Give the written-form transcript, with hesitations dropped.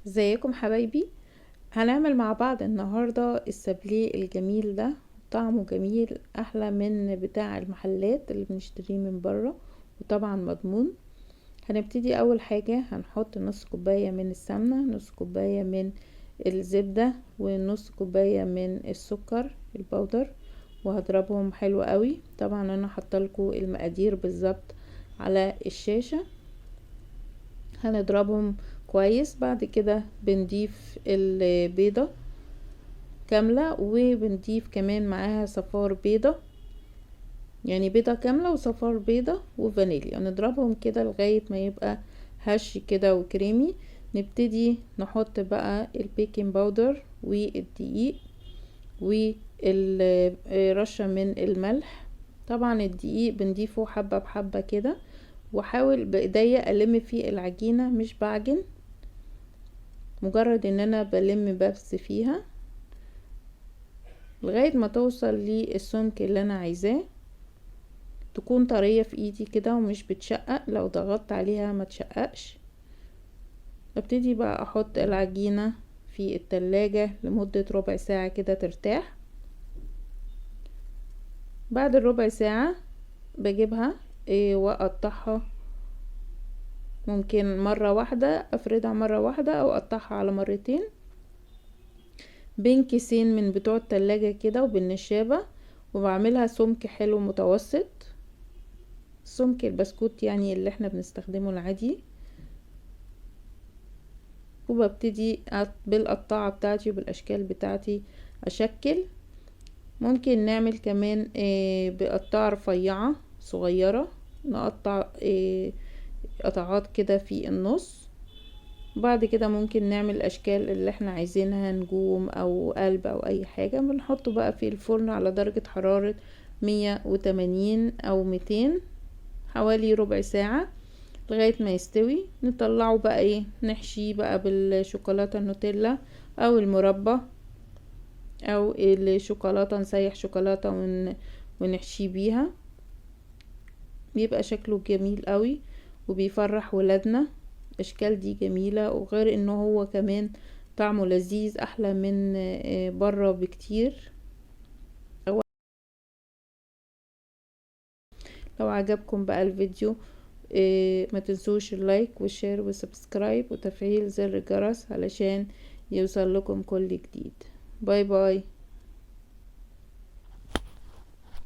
ازيكم حبايبي؟ هنعمل مع بعض النهاردة السابليه الجميل ده، طعمه جميل احلى من بتاع المحلات اللي بنشتريه من بره، وطبعا مضمون. هنبتدي اول حاجة هنحط نص كوباية من السمنة، نص كوباية من الزبدة، ونص كوباية من السكر البودر، وهضربهم حلو قوي. طبعا انا حاطه لكم المقادير بالظبط على الشاشة. هنضربهم كويس. بعد كده بنضيف البيضة كاملة، وبنضيف كمان معاها صفار بيضة، يعني بيضة كاملة وصفار بيضة وفانيليا. نضربهم كده لغاية ما يبقى هش كده وكريمي. نبتدي نحط بقى البيكنج باودر والدقيق ورشة من الملح. طبعا الدقيق بنضيفه حبة بحبة كده، وحاول بايديا الم فيه العجينة، مش بعجن، مجرد ان انا بلم بس فيها لغاية ما توصل للسمك اللي انا عايزاه، تكون طرية في ايدي كده ومش بتشقق، لو ضغطت عليها ما تشققش. ابتدي بقى احط العجينة في التلاجة لمدة ربع ساعة كده ترتاح. بعد الربع ساعة بجيبها واقطعها، ممكن مرة واحدة افردها مرة واحدة او اقطعها على مرتين، بين كيسين من بتوع التلاجة كده وبالنشابة، وبعملها سمك حلو متوسط، سمك البسكوت يعني اللي احنا بنستخدمه العادي. وببتدي بالقطاعة بتاعتي وبالاشكال بتاعتي اشكل. ممكن نعمل كمان بقطاعة رفيعة صغيرة، نقطع قطعات كده في النص. بعد كده ممكن نعمل الاشكال اللي احنا عايزينها، نجوم او قلب او اي حاجة. بنحطه بقى في الفرن على درجة حرارة 180 او 200 حوالي ربع ساعة لغاية ما يستوي. نطلعه بقى نحشيه بقى بالشوكولاتة النوتيلا او المربى او الشوكولاتة، نسيح شوكولاتة ونحشيه بيها، بيبقى شكله جميل قوي وبيفرح ولادنا. الاشكال دي جميلة، وغير انه هو كمان طعمه لذيذ احلى من بره بكتير. لو عجبكم بقى الفيديو، ما تنسوش اللايك والشير والسبسكرايب وتفعيل زر الجرس علشان يوصل لكم كل جديد. باي باي.